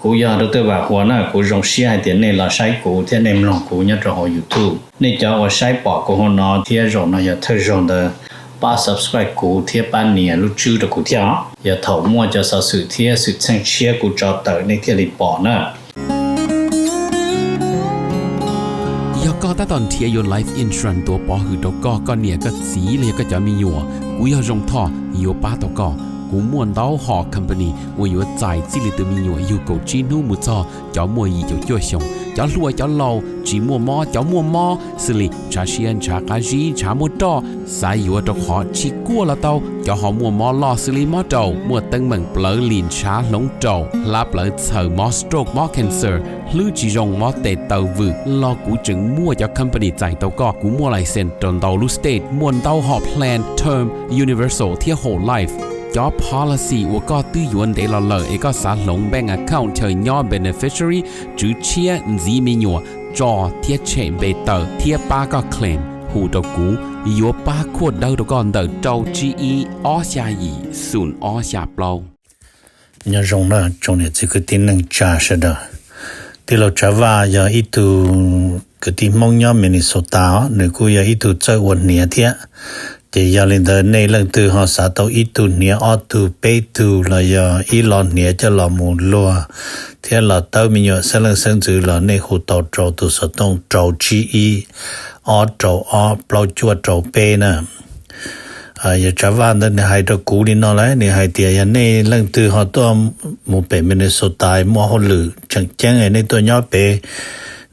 Kuv yog Dr. Vam Huas na, kuv zoo siab hais tias nej los saib kuv thiab nej mloog kuv nyob rau hauv YouTube. Nej cov uas saib pom kuv hauv no thiab zaum no yog thawj zaug ntawd, pab subscribe kuv thiab pab nias lub tswb rau kuv thiab os. Yog thaum muaj cov xov xwm thiab xwm txheej tshiab kuv tso tawm nej thiaj li pom na. Yog koj tab tom nrhiav yuav life insurance tuav pov hwm rau koj, koj niam koj txiv los yog koj cov me nyuam, kuv yog Zoo Thoj yuav pab tau koj. Kuv muaj ntau hom company uas yuav txais txij li tus me nyuam yug kaum tsib hnub mus txog cov muaj yim caum cuaj xyoos, cov hluas cov laus, tsis muaj mob cov muaj mob, xws li ntshav siab ntshav qab zib ntshav muaj roj, xav yuav rau qhov tsis kuaj los tau, cov ho muaj mob loj xws li mob raum, muaj teeb meem plawv lim ntshav hloov raum, hlab plawv txhaws, mob stroke mob cancer, hlwb tsis zoo mob tes taw vwm los kuv tseem muaj cov company txais tau koj. Kuv muaj license rau ntau lub state, muaj ntau hom plan term, universal thiab whole life. Cov policy uas koj twb yuav ntev los lawm es koj xav hloov bank account chaw nyob beneficiary, tswv tshiab, ntxiv me nyuam, tso thiab tshem npe tawm thiab pab koj claim, hu rau kuv, yuav pab khuaj dawb rau koj ntawm rau tsib ib ob xya yim xoom ob xya plaub. Nyob zoo na tsoom niam txiv kwv tij neej tsa sawv daws. Tij laug Tsav Vaj yog ib tug kwv tij Hmoob nyob Minnesota os, nws kuj yog ib tug txawj ua hniav thiab. Ces yog li ntawd nej leej twg ho xav tau ib tug hniav ob tug peb tug los yog ib lo hniav coj los mus luag thiab los tawb me nyuam xeeb leej xeeb ntxwv los nej hu tau rau tus xov tooj rau tsib ib ob rau ob plaub cuaj rau peb na. Yog Tsav Vaj ntawd nws hais rau kuv li no lawm, nws hais tias yog nej leej twg ho tuaj mus pem Minnesota muaj hauj lwm tseem ceeb nej tuaj nyob pem,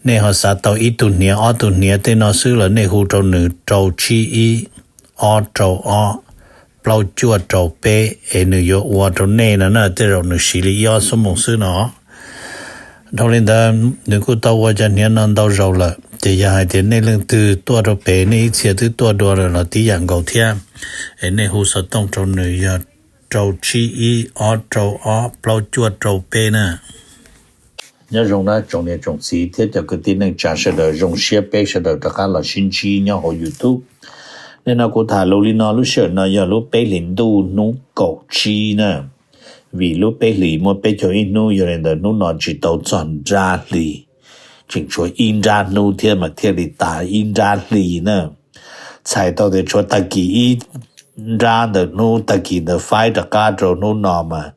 nej ho xav tau ib tug hniav ob tug hniav tej no xwb los nej hu rau nws rau tsib ib ob rau ob plaub cuaj rau peb es nws yuav ua rau nej no na, tej zaum nws siv li ib ob xuab moos xwb no. Dhau li ntawd nws kuj tau ua cov hniav no ntau zaus lawm, ces yog hais tias nej leej twg tuaj rau pem nej ib txhia twb tuaj dua lawm los tib yam nkaus thiab, es nej hu xov tooj rau nws yog rau tsib ib ob rau ob plaub cuaj rau peb na. Nyob zoo na tsoom niam tsoom txiv thiab cov kwv tij neej tsa sawv daws, zoo siab peb sawv daws rov qab los sib ntsib nyob hauv YouTube. Nim no kuv tham lus li no, lub sij hawm no yog lub peb hlis ntuj hnub kaum tsib na, vim lub peb hlis muaj peb caug ib hnub, yog li ntawd hnub no tsis tau txog nrab hlis, tseem tshuav ib nrab hnub thiab mas thiaj li tas ib nrab hlis na. Txhais tau tias tshuav tag kis ib nrab ntawm hnub, tag kis ntawd faib rov qab rau hnub no mas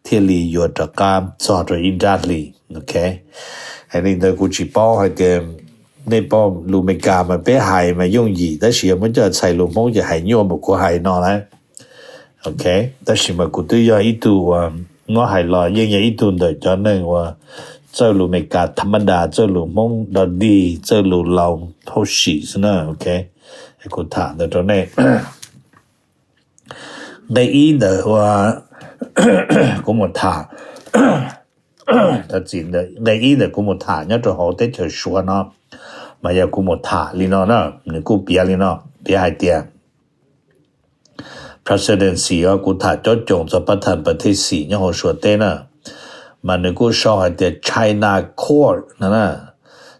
thiaj li yuav rov qab txog rau ib nrab hlis. Ok, hais li ntawd kuv tsis paub hais tias nej paub lus Meskas mas peb hais mas yooj yim, tab sis yog muab coj txhais lus Hmoob ces hais nyuaj npaum kuv hais no lawm. Ok, tab sis mas kuv twb yog ib tug uas muab hais los yeej yog ib tug ntawm cov neeg uas txawj lus Meskas tham ma das, txawj lus Hmoob dog dig, txawj lus Laus hauj sim xwb na. Ok, kuv tham ntawd rau nej. Nqe ib ntawm uas kuv mus tham, nqe ib ntawm kuv mus tham nyob rau hauv teb chaws Suav no, mas yog kuv mus tham li no na, nws kuj piav li no, piav hais tias presidency os, kuv tham cob coos txog pab tham pab thej xim nyob hauv Suav teb na, mas nws kuj sau hais tias China Court no na,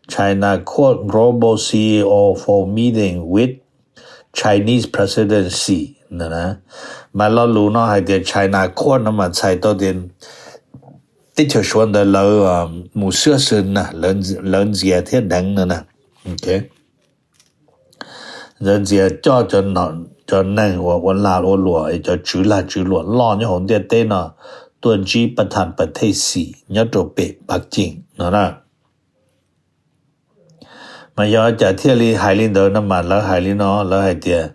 China Court Global C E O for Meeting with Chinese Presidency no na. Mas lo lus no hais tias China Court no mas txhais tau tias teb chaws Suav ntawd lawv mus xwb xwb na, lawv ntxias thiab deev no na. Lawv ntxias coj cov neeg uas ua lag ua luam, cov tswv lag tswv luam loj nyob hauv ntiaj teb no tuaj ntsib pab tham pab thej xim nyob rau pem Pab Ceem no na. Mas yog cas thiaj li hais li ntawd no mas lawv hais li no, lawv hais tias,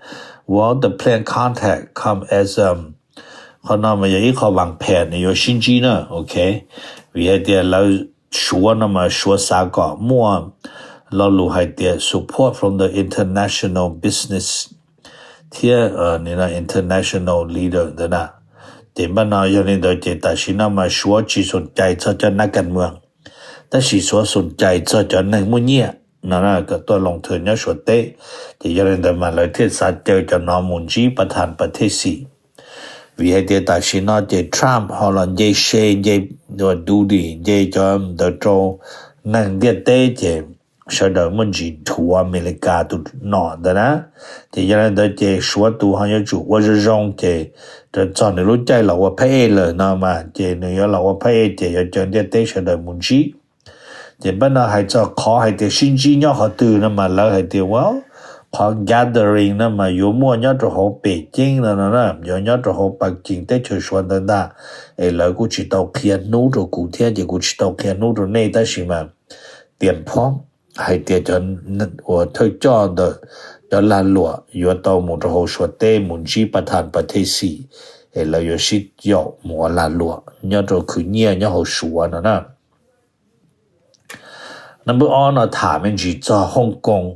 well, the plane contact come as, qhov no mas yog ib qho vas phem nws yuav sib ntsib na, ok. Vim hais tias lawv Suav no mas Suav xav kom muaj lo lus hais tias support from the international business thiab international leader ntawd na. Ces npaj no yog li ntawd ces tam sim no mas Suav tsis xum cais txog cov nab kas muas, tab sis Suav xum cais txog cov neeg muaj nyiaj no kom tuaj loo thwm nyob Suav teb. Ces yog li ntawd mas lawv thiaj xav caw cov no mus ntsib pab tham pab thej xim. Vim hais tias tam sim no ces Trump ho los nce se nce, ua duty nce cov ntawd rau neeg ntiaj teb ces sawv daws muaj ntsis dhuav Amelikas tus nom ntawd na. Ces yog li ntawd ces Suav tus ho yuav tsum ua zoo zoo ces txog nws lub caij los ua phab ej lawm no mas ces nws yuav los ua phab ej ces yuav caw ntiaj teb sawv daws mus ntsib. Ces npaj no hais txog qhov hais tias sib ntsib nyob qhov twg no mas lawv hais tias ua qhov gathering no mas yuav muaj nyob rau hauv Peking no no na, yuav nyob rau hauv Peking teb chaws Suav ntawd ntag. Es lawv kuj tsis tau qhia hnub rau kuv thiab ces kuv tsis tau qhia hnub rau nej tab sis mas tias phob hais tias cov uas thawj coj ntawm cov lag luam yuav tau mus rau hauv Suav teb mus ntsib pas thas pas thej xim es lawv yuav sib yaum mus ua lag luam nyob rau khwv nyiaj nyob hauv Suav no na. Number ob no tham me ntsis txog Hong Kong.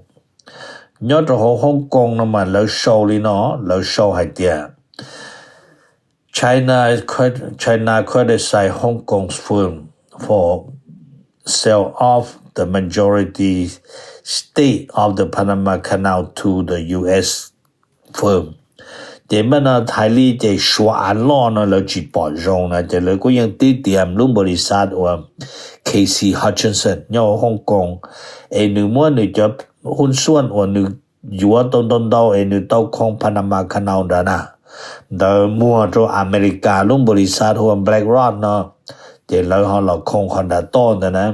Nyob rau hauv Hong Kong no mas lawv sau li no, lawv sau hais tias China, China criticize Hong Kong's firm for sell off the majority stake of the Panama Canal to the U S firm. Ces npaj no thaiv li ces Suav av loj no lawv tsis pom zoo na ces lawv kuj yeej tib tiam lub npaus li xav uas K C Hutchison nyob hauv Hong Kong es nws muab nws cov hun xuaj uas nws yuav tau ntau ntau es nws tau khoo Panama Canal nrad na, ntawd muag rau Amelikas lub npaus li xav hu ua BlackRock no, ces lawv ho los khoo qhov nrad toj ntawd na.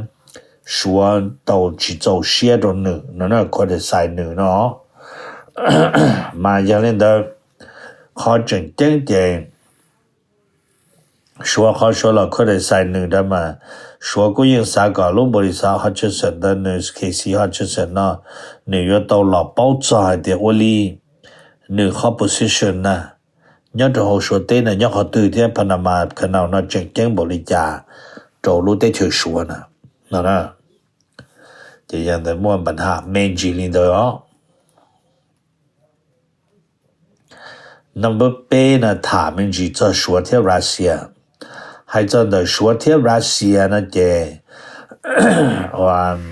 Suav tau tsis txaus siab rau nws no, criticize nws no. Mas yog li ntawd, qhov tseem ceeb ces Suav qhov Suav los criticize nws ntawd mas Suav kuj yeej xav kom lub npaus li xav Hutchison ntawd, nws K C Hutchison no, nws yuav tau los paub txog hais tias ua li nws qhov position na nyob rau hauv Suav teb na nyob qhov twg thiab Panama Canal no tseem ceeb npaum li cas rau lub teb chaws Suav na no. Ces yog ntawd muaj npa ham me ntsis li ntawd os. Number peb no tham me ntsis txog Suav thiab Russia. Hais txog ntawm Suav thiab Russia no ces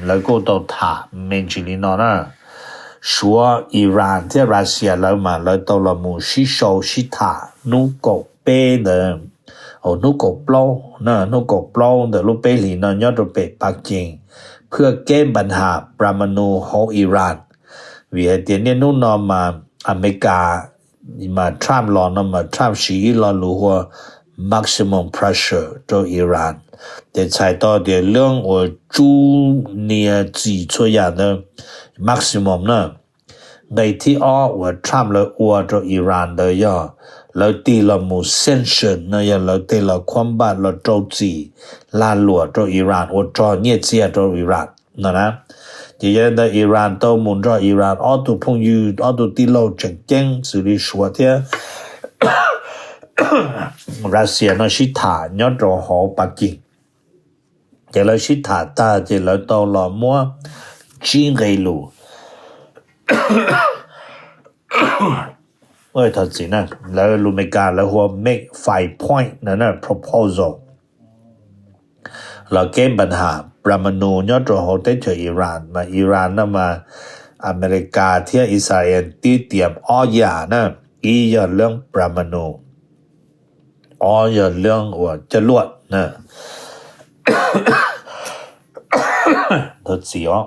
lawv kuj tau tham me ntsis li no na. Suav, Iran thiab Russia lawv mas lawv tau los mus sib sau sib tham hnub kaum peb ntawd, hnub kaum plaub, hnub kaum plaub ntawm lub peb hlis no nyob rau pem Peking, phwj keb npa ham pramanu hauv Iran. Vim hais tias niaj hnub no mas Amelikas mas Trump los no mas Trump siv ib lo lus hu ua maximum pressure rau Iran, ces txhais tau tias leej uas tsub nias txim txhua yam ntawd maximum na. Nqe thib ob uas Trump lawv ua rau Iran ntawd yog lawv tig los mus sanction no yog lawv tig los khuab npaj los rau txim lag luam rau Iran ua rog nyiaj txiag rau Iran no na. Ces yog li ntawd Iran tau mus nrog Iran ob tug phooj ywg ob tug tij laug tseem ceeb xws li Suav thiab Russia no sib tham nyob rau hauv Peking. Ces lawv sib tham tag ces lawv tau los muab tsib nqe lus. Thov txim na, lawv lus Amelikas lawv hu ua make five point na proposal los keb npa ham pramanu nyob rau hauv teb chaws Iran mas Iran no mas Amelikas thiab Israel tib tiam ob yam na, ib yog leej pramanu, ob yog leej uas coj luaj na. Thov txim os.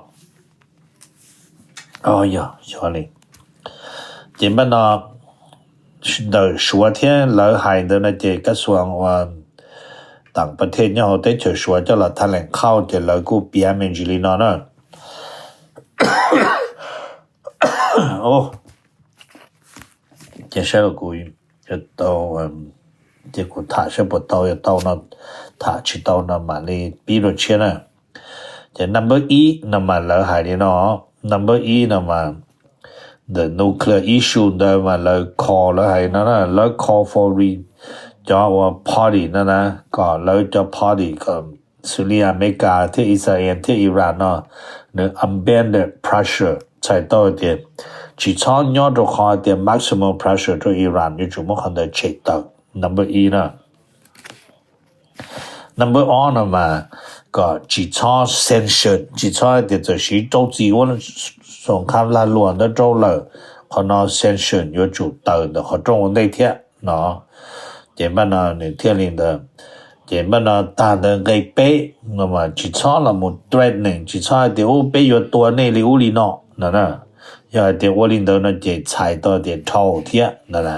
Ces npaj no ntawm Suav thiab lawv hais ntawd no ces kab xuas uas tam pa thej nyob hauv teb chaws Suav coj los thaj leem khauj ces lawv kuj piav me ntsis li no na. Ces saib kuv, ces kuv tham saib puas tau, yog tau no tham, tsis tau no mam li pib rau tshiab na. Ces number ib no mas lawv hais li no, number ib no mas the nuclear issue ntawd mas lawv call, lawv hais no na, lawv call for re, cov uas party no na, kom lawv cov party kom xws li Amelikas thiab Israel thiab Iran no, nws abandon pressure, txhais tau tias tsis txhob nyob rau qhov tias maximum pressure rau Iran, yuav tsum muab qhov ntawd tshem tawm, number ib na. Number ob no mas kom tsis txhob sanction, tsis txhob tias txawm siv rau txim ua xoom khab lag luam ntawd rau lawm, qhov no sanction yuav tsum tawm ntawm qhov rooj ua ntej thiab no. Ces npaj no nws thiaj li ntawd Ces npaj no tag ntawd nqe peb, tsis txhob los mus threatening, tsis txhob hais tias ub peb yuav tua nej li ub li no no na. Yog hais tias ua li ntawd no ces txhais tau tias dhau thiab no na.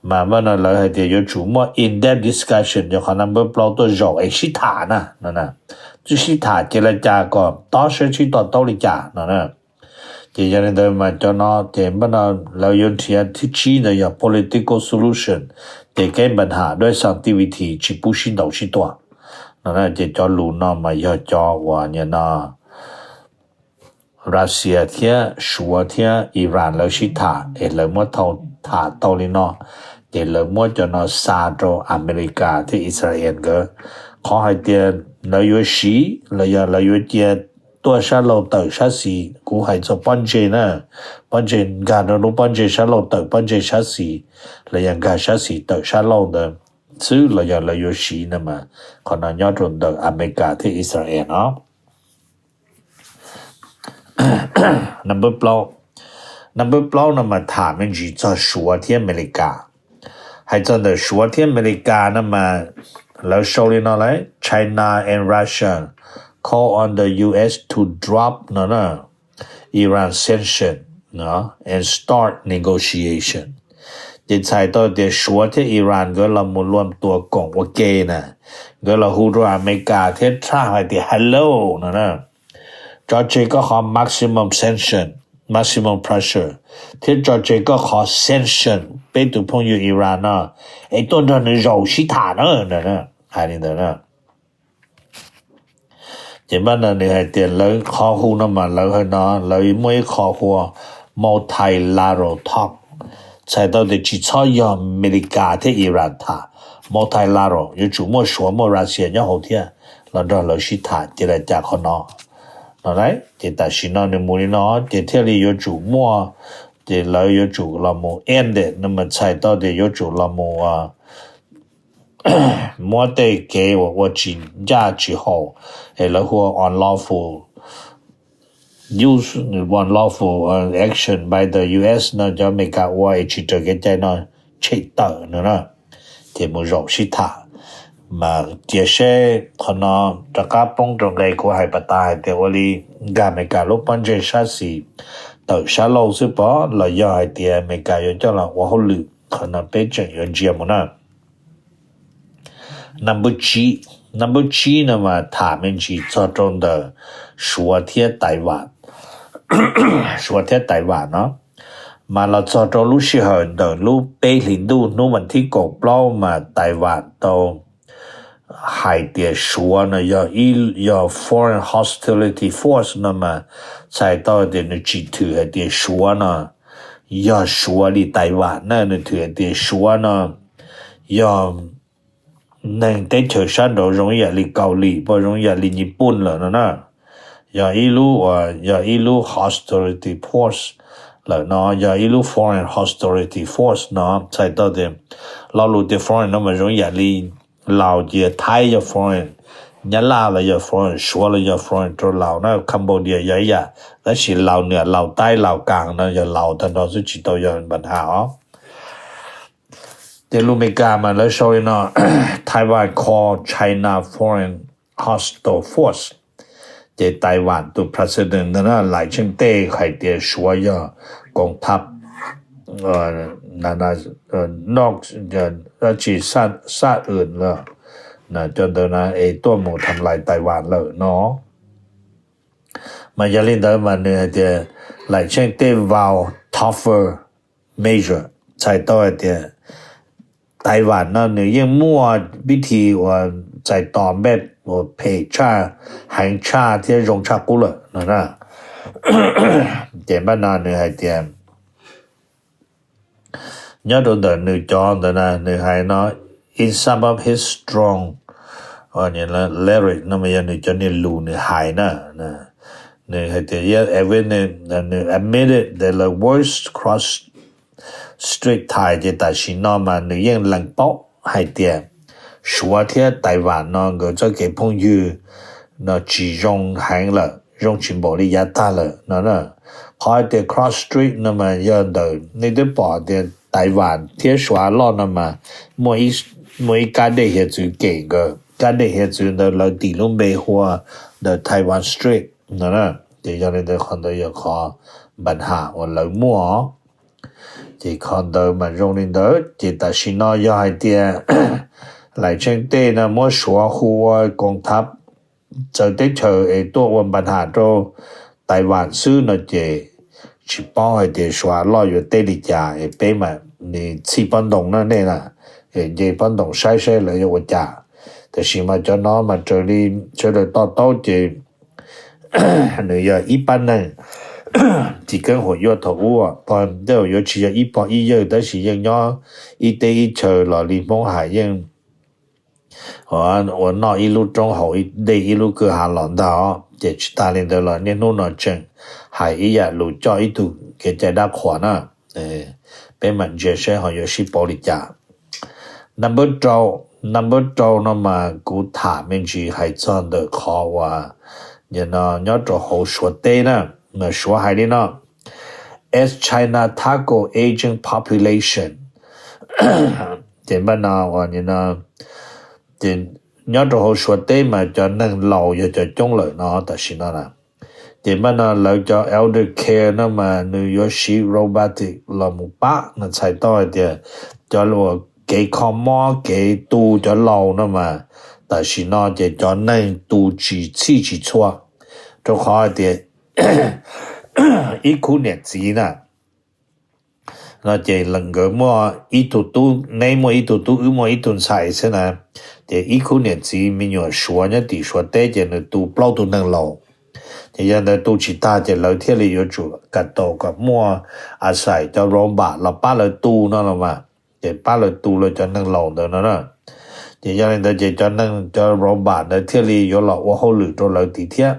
Mas npaj no lawv hais tias yuav tsum muaj in-depth discussion, yog qhov number plaub tuaj zaum es sib tham na no na. Twb sib tham ces li cas kom tob seb sib to taub li cas no na. Ces yog li ntawd mas cov no ces npaj no lawv yuav nrhiav thib tsib ntawd yog political solution, ces kev npaj ham dua xas activity tsis pub sib ntaus sib tua no. Ces cov lus no mas yog cov uas nim no Russia thiab Suav thiab Iran lawv sib tham es lawv muab thau tham tau li no, ces lawv muab cov no xa rau America thiab Israel nkawd. Qhov hais tias lawv yuav siv los yog lawv yuav cia tuaj sab laug tawm sab xis, kuv hais txog pob ntseg na, pob ntseg nkag rau lub pob ntseg sab laug tawm pob ntseg sab xis, los yog nkag sab xis tawm sab laug ntawd xwb los yog lawv yuav siv no mas qhov no nyob rau ntawm America thiab Israel no. Number plaub, number plaub no mas tham me ntsis txog Suav thiab America. Hais txog ntawm Suav thiab America no mas lawv sau li no lawm: China and Russia call on the U S to drop no na Iran sanction no and start negotiation. Ces txhais tau tias Suav thiab Iran nkawd los mus luam tua koom ua ke na, nkawd los hu rau America thiab Trump hais tias hello no na, tso tseg koj qhov maximum sanction, maximum pressure, thiab tso tseg koj qhov sanction peb tus phooj ywg Iran no, es tuaj nrog nws zaum sib tham na, hais li ntawd na. Ces npaj no nws hais tias lawv qhov hu no mas lawv hais no lawv muaj ib qho hu ua multilateral talk, txhais tau tias tsis txhob yog America thiab Iran tham. Multilateral yuav tsum muaj Suav muaj Russia nyob hauv thiab los nrog lawv sib tham cia li cas qhov no no. Ces tam sim no nws mus li no ces thiaj li yuav tsum muaj, ces lawv yuav tsum los mus end it no mas txhais tau tias yuav tsum los mus muab tej kev uas ua tsis ncaj tsis haum, es lawv hu ua unlawful use, unlawful action by the U S no cov Amelikas ua es tsis raws kev cai no tshem tawm no na, ces mus zaum sib tham. Mas cia seb qhov no rov qab poob rau nqe kuv hais pas tas hais tias ua li nkag Amelikas lub pob ntseg sab xis tawm sab laug xwb pom los yog hais tias Amelikas yuav coj los ua hauj lwm, qhov no peb tseem yuav ntsia mus na. Number tsib, number tsib no mas tham me ntsis txog rau ntawm Suav thiab Taiwan. Suav thiab Taiwan no mas los txog rau lub sij hawm ntawm lub peb hlis ntuj hnub vas thib kaum plaub mas Taiwan tau hais tias Suav no yog ib, yog foreign hostility force no mas txhais tau tias nws tsis thwm hais tias Suav no yog Suav li Taiwan na, nws thwm hais tias Suav no yog neeg teb chaws sab nraud zoo ib yam li Kaus Lim, pom zoo ib yam li Nyij Pooj lawm no na. Yog ib lub, yog ib lub hostility force lawm no, yog ib lub foreign hostility force no, txhais tau tias lo lus tias foreign no mas zoo ib yam li Laus ces Thaib yog foreign, Nyab Laj los yog foreign, Suav los yog foreign rau Laus na, Cambodia yog ib yam, tab sis Laus Nwam, Laus Taib, Laus Kaas no yog Laus tag nrho xwb tsis tau yog npa nha os. Ces lus Amelikas mas lawv sau li no, Taiwan call China foreign hostile force. Ces Taiwan tus president ntawd na Laim Tsheej Tej hais tias Suav yog koom thab no, dab tsi xab wm lawm, cov ntawd na es tuaj mus tham lais Taiwan lawm no. Mas yog li ntawd mas nws hais tias Laim Tsheej Tej vau tougher measure, txhais tau hais tias Taiwan no nws yeej muaj vib thi uas txais tos npej uas phem tshaj, heev tshaj thiab zoo tshaj qub lawm no na. Ces npaj no nws hais tias nyob rau ntawm nws cov ntawd na nws hais no, in some of his strong lyric no mas yog nws cov niag lus nws hais na, nws hais tias, nws admitted that the worst cross strait ties, ces tam sim no mas nws yeej lees paub hais tias Suav thiab Taiwan no nkawd txoj kev phooj ywg no tsis zoo heev lawm, zoo tsis npaum li yav tag lawm no. Qhov hais tias cross strait no mas yog ntawm nej twb pom tias Taiwan thiab Suav loj no mas muaj ib muaj ib kab dej hiav txwv kem nkawd. Kab dej hiav txwv ntawd lawv tis lub npe hu ua the Taiwan Strait no na. Ces yog li ntawd qhov ntawd yog qhov npa ham uas lawv muaj. Ces qhov ntawd mas zoo li ntawd. Ces tam sim no yog hais tias laim tsheej tej no muab Suav hu ua koom thab txawv teb chaws es tuaj ua npa ham rau Taiwan xwb no ces tsis paub hais tias Suav loj yuav teb li cas es peb mam li txhij pob ntoo na nej na, nce pob ntoo saib saib lawv yuav ua cas. Tab sis mas cov no mas raws li sawv daws to taub ces nws yog ib pab neeg tsis keeb huam yuaj thaum ub, pog ntej yuav tsis yog ib pog ib yawg tab sis yeej nyob ib teb ib chaw los li Hmoob hais yeej ua noj ib lub roob haus dej ib lub kwj ha los ntag os. Ces tsis tas li ntawd los niaj hnub no tseem hais ib yam lus coj ib tug kev cai dab qhuas na. Peb mam ntsia saib ho yuav sib pauv li cas. Number rau, number rau no mas kuv tham me ntsis hais txog ntawm qhov uas nyob rau hauv Suav teb na, mas Suav hais li no: As China tackle aging population. Ces npaj no uas ces nyob rau hauv Suav teb mas cov neeg laus yog cov coob lawm no tam sim no na. Ces npaj no lawv cov elder care no mas nws yuav siv robotic los mus pab no txhais tau hais tias cov uas kev kho mob kev tu cov laus no mas tam sim no ces cov neeg tu tsis txhij tsis txhua, rau qhov hais tias ib khub niam txiv na no ces nkawd muaj ib tug tub, neb muaj ib tug tub, wb muaj ib tug ntxhais xwb na. Ces ib khub niam txiv me nyuam Suav nyob tim Suav teb ces nws tu plaub tug neeg laus. Ces yog ntawd tu tsis tag ces lawv thiaj li yuav tsum kam tau kom muaj a xais cov robot los pab lawv tu no los mas, ces pab lawv tu lawv cov neeg laus ntawd no na. Ces yog li ntawd ces cov neeg cov robot ntawd thiaj li yuav los ua hauj lwm rau lawv tid thiab.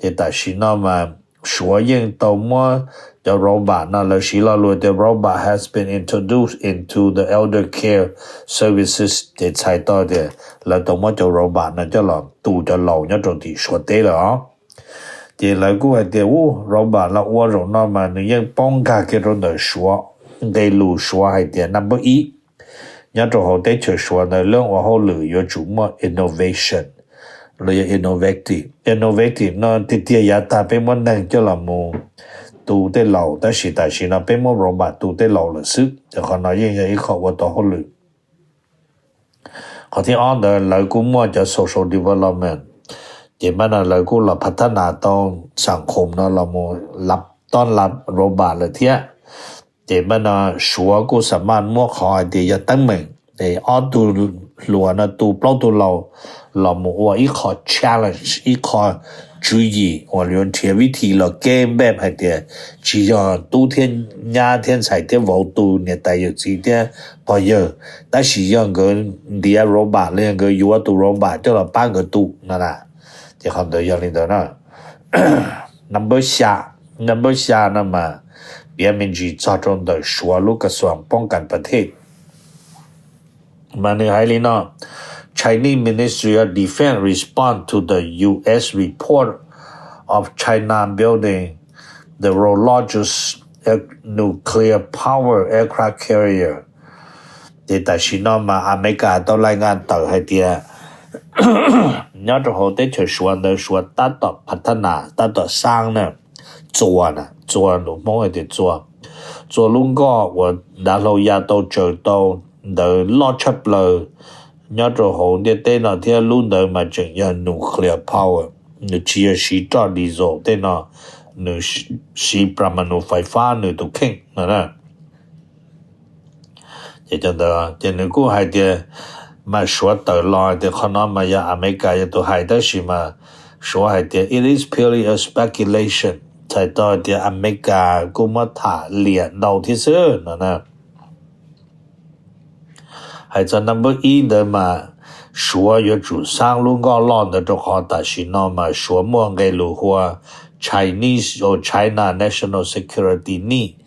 Ces tam sim no mas Suav yeej tau muab cov robot no, lawv siv lo lus tias robot has been introduced into the elder care services, ces txhais tau tias lawv tau muab cov robot no coj los tu cov laus nyob rau tim Suav teb lawm os. Ces lawv kuj hais tias u, robot los ua zaum no mas nws yeej paub nkag kiag rau ntawm Suav, nqe lus Suav hais tias number ib nyob rau hauv teb chaws Suav ntawd lub ua hauj lwm yuav tsum muaj innovation los yog innovative. Innovative no tiag tiag yav tag peb muab neeg coj los mus tu tej laus, tab sis tam sim no peb muab robot tu tej laus lawm xwb. Ces qhov no yeej yog ib qho ua tau hauj lwm. Qhov thib ob ntawd lawv kuj muaj cov social development, ces npaj no lawv kuj los phav thab nas tau xam khoom no los mus lab tob lab robot lawm thiab. Ces npaj no Suav kuj xam maj muab qhov hais tias yog teeb meem es ob tug hluas no tu plaub tug laus los mus ua ib qho challenge, ib qho tswv yim uas yuav nrhiav vib thi los keb npej hais tias tsis yog tub thiab nyab thiab ntxhais thiab vauv tu niam tais yawm txiv thiab pog yawg, tab sis yog nkawd ntiav robot los yog nkawd yuav tus robot coj los pab nkawd tu no na. Ces qhov ntawd yog li ntawd na. Number xya, number xya no mas piav me ntsis txog rau ntawm Suav lub kas xuam poob kas pas thej. Mas nws hais li no: Chinese Ministry of Defense respond to the U S report of China building the world largest nuclear power aircraft carrier. Ces tam sim no mas Amelikas tau laij nqa tawm hais tias nyob rau hauv teb chaws Suav ntawd Suav tab tom phav thab nas tab tom xaab na, txua na, txua lus Hmoob hais tias txua, txua lub nkoj uas dav hlau ya tau tsaws tau ntawd loj tshaj plaws nyob rau hauv ntiaj teb no thiab lub ntawd mas tseem yog nuclear power, nws tsis yog siv roj diesel tej no, nws siv pramanu fais fab nws tus kheej no na. Ces cov ntawd ces nws kuj hais tias mas Suav tawm los hais tias qhov no mas yog Amelikas yog tus hais tab sis mas Suav hais tias it is purely a speculation, txhais tau hais tias Amelikas kuj muab tham liam ntau thiab xwb no na. Hais txog number ib ntawd mas Suav yuav tsum xaab lub nkoj loj ntawd rau qhov tam sim no mas Suav muaj nqe lus hu ua Chinese or China National Security Need,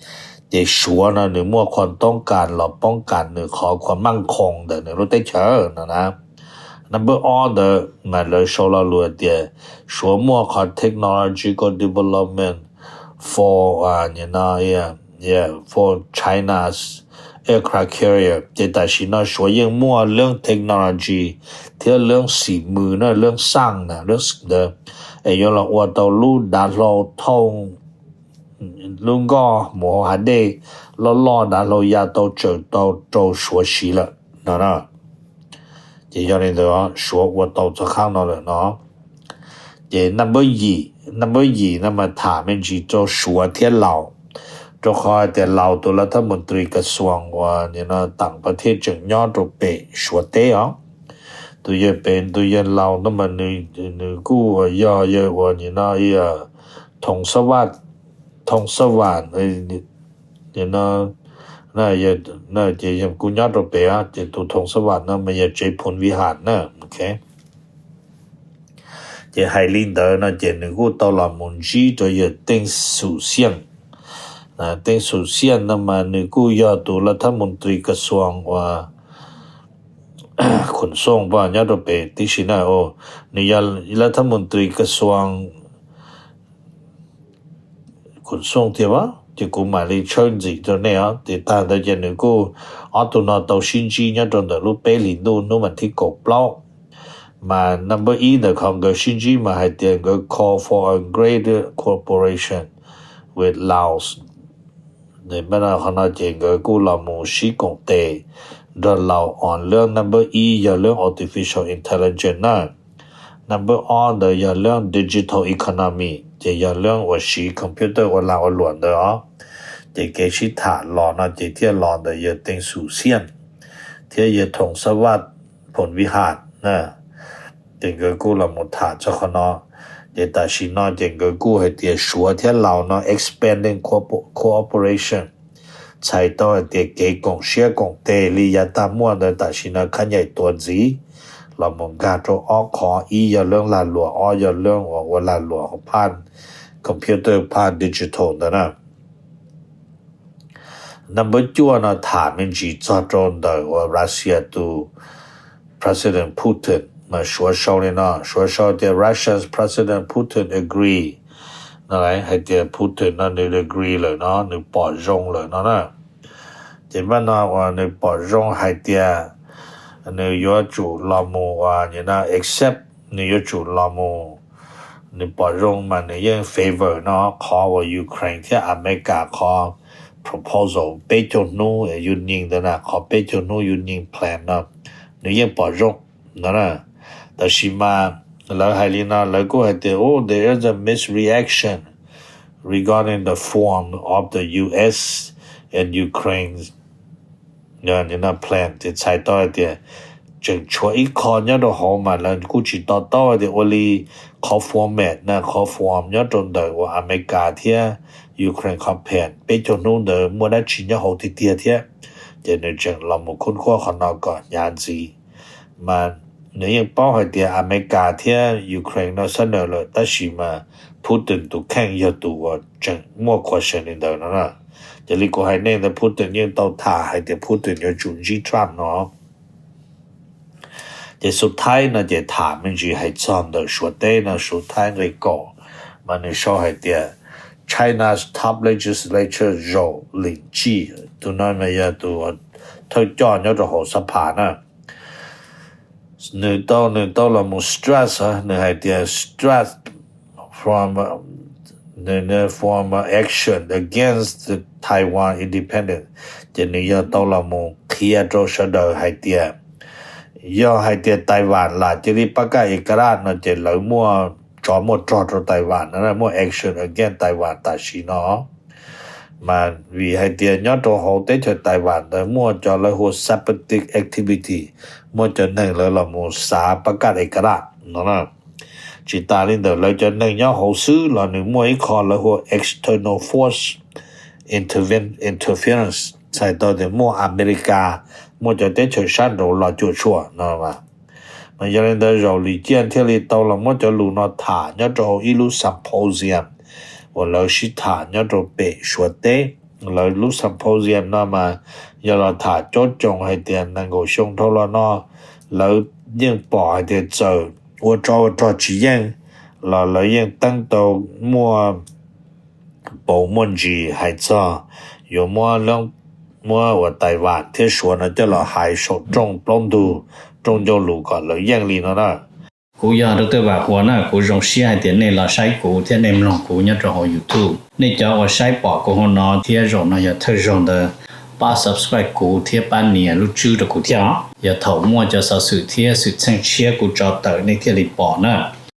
ces Suav no nws muaj qhuas toob kas los poob kas nws qhov khuas meej khoom ntawm nws lub teb chaws no na. Number ob ntawd mas lawv sau lo lus tias Suav muaj qhov technological development for for China's aircraft carrier. Ces tam sim no Suav yeej muaj lub technology thiab lub xim mws na, lub xaj na, lub ntawd, es yuav los ua tau lub dav hlau thooj lub nkoj mus hauv hav dej loj loj, dav hlau ya tau tsawm tau rau Suav siv lawm no na. Ces yog li ntawd Suav ua tau txog qhov no lawm no. Ces number yim, number yim no mas tham me ntsis rau Suav thiab Laus, rau qhov tias Laus tus lav thab mus tris ka xuas uas nim no tam pa thiab tseem nyob rau pem Suav teb os. Tus yawg pem, tus yawg Laus no mas nws kuj yog yawg uas nim no Thoom Xab Vam, Thoom Xab Vam, ces yawg kuj nyob rau pem, ces tus Thoom Xab Vam no mas yog tsev Phoos Vij Ham na. Ces hais li ntawd no ces nws kuj tau los mus ntsib rau yawg Teej Xum Xiaj. Teej Xum Xiaj no mas nws kuj yog tus lav thab mus tris ka xuas uas Khun Xooj nyob rau pem tib si na. Nws yog lav thab mus tris ka xuas Khun Xooj tiag, ces kuv mam li tshawb ntxim rau nej os. Ces tag ntawd ces nws kuj, ob tug no tau sib ntsib nyob rau ntawm lub peb hlis ntuj hnub vas thib kaum plaub. Mas number ib ntawm qhov nkawd sib ntsib mas hais tias nkawd call for a greater cooperation with Laos. Qhov no ces nkawd kuj los mus sib koom tes nrog Laos on lub number ib yog lub artificial intelligence na. Number ob ntawd yog lub digital economy, ces yog lub uas siv computer ua lag ua luam ntawd os. Ces kev sib tham los no ces thiaj los ntawm yawg Teej Xum Xiaj thiab yawg Thoom Xab Vam Phoos Vij Ham na. Ces nkawd kuj los mus tham txog qhov no. Ces tam sim no ces nkawd kuj hais tias Suav thiab Laos no expanding cooperation, txhais tau hais tias kev koom siab koom tes li yav tag muaj ntawd tam sim no khab nyaim tuav ntxiv los mus nkag rau ob qhov, ib yog lub lag luam, ob yog lub uas ua lag luam hauv phaj computer, phaj digital ntawd na. Number cuaj no tham me ntsis txog rau ntawm uas Russia tus President Putin mas Suav sau li no, Suav sau tias Russia's President Putin agree no, hais tias Putin no nws agree lawm no, nws pom zoo lawm no na. Ces mas no uas nws pom zoo hais tias nws yuav tsum los mus uas accept, nws yuav tsum los mus, nws pom zoo mas nws yeej favor no qhov uas Ukraine thiab Amelikas qhov proposal peb caug hnub union ntawd na, qhov peb caug hnub union plan no nws yeej pom zoo no na. Tab sis mas lawv hais li no, lawv kuj hais tias, oh, there is a misreaction regarding the form of the U S and Ukraine plan, ces txhais tau hais tias tseem tshuav ib qho nyob rau hauv mas lawv kuj tsis to taub tias ua li qhov format na, qhov form nyob rau ntawm uas Amelikas thiab Ukraine qhov plan peb caug hnub ntawd muaj dab tsi nyob hauv tiag tiag thiab. Ces nws tseem los mus khub khuab qhov no kom hnyav ntxiv. Mas nws yeej paub hais tias Amelikas thiab Ukraine no sab nws lawm, tab sis mas Putin tus kheej yog tus uas tseem muaj question li ntawd no na. Ces li kuv hais nej ntawd, Putin yeej tau tham hais tias Putin yuav tsum ntsib Trump no. Ces xub thaib no ces tham me ntsis hais txog ntawm Suav teb no, xub thaib nqe kaum, mas nws sau hais tias China's top legislature zaum lim tsij, tus no mas yog tus thawj coj nyob rau hauv xab phas na. Nws tau, nws tau los mus stress, nws hais tias stress from, nws form action against Taiwan independence, ces nws yog tau los mus qhia rau sawv daws hais tias yog hais tias Taiwan lam cia li pab kaj ekalat no ces lawv muaj tsov muaj rog rau Taiwan no, muaj action against Taiwan tam sim no. Mas vim hais tias nyob rau hauv teb chaws Taiwan ntawd muaj cov lawv hu separatist activity, muaj cov neeg lawv los mus xav pab kaj ekalat no na. Tsis tas li ntawd, lawv cov neeg nyob hauv xwb los nws muaj ib qho lawv hu external force interven-, interference, txhais tau tias muaj Amelikas, muaj cov teb chaws sab nraud los cuam tshuam no. Mas yog li ntawd zaum lim ciaj thiaj li tau los muab cov lus no tham nyob rau hauv ib lub symposium uas lawv sib tham nyob rau pem Suav teb. Lawv lub symposium no mas yog los tham cob coos hais tias nees nkaum xyoo dhau los no lawv yeej pom hais tias txawm ua tsov ua rog tsis yeej los lawv yeej teeb tau muaj paus muaj ntsis hais txog yuav muab lub muab uas Taiwan thiab Suav no coj los hais saum rooj plaub ntug, rooj ncauj lus kom lawv yeej li no na. Kuv yog Dr. Vam Huas na, kuv zoo siab hais tias nej los saib kuv thiab nej mloog kuv nyob rau hauv YouTube. Nej cov uas saib pom kuv hauv no thiab zaum no yog thawj zaug ntawd, pab subscribe kuv thiab pab nias lub tswb rau kuv thiab os. Yog thaum muaj cov xov xwm thiab xwm txheej tshiab kuv tso tawm nej thiaj li pom na.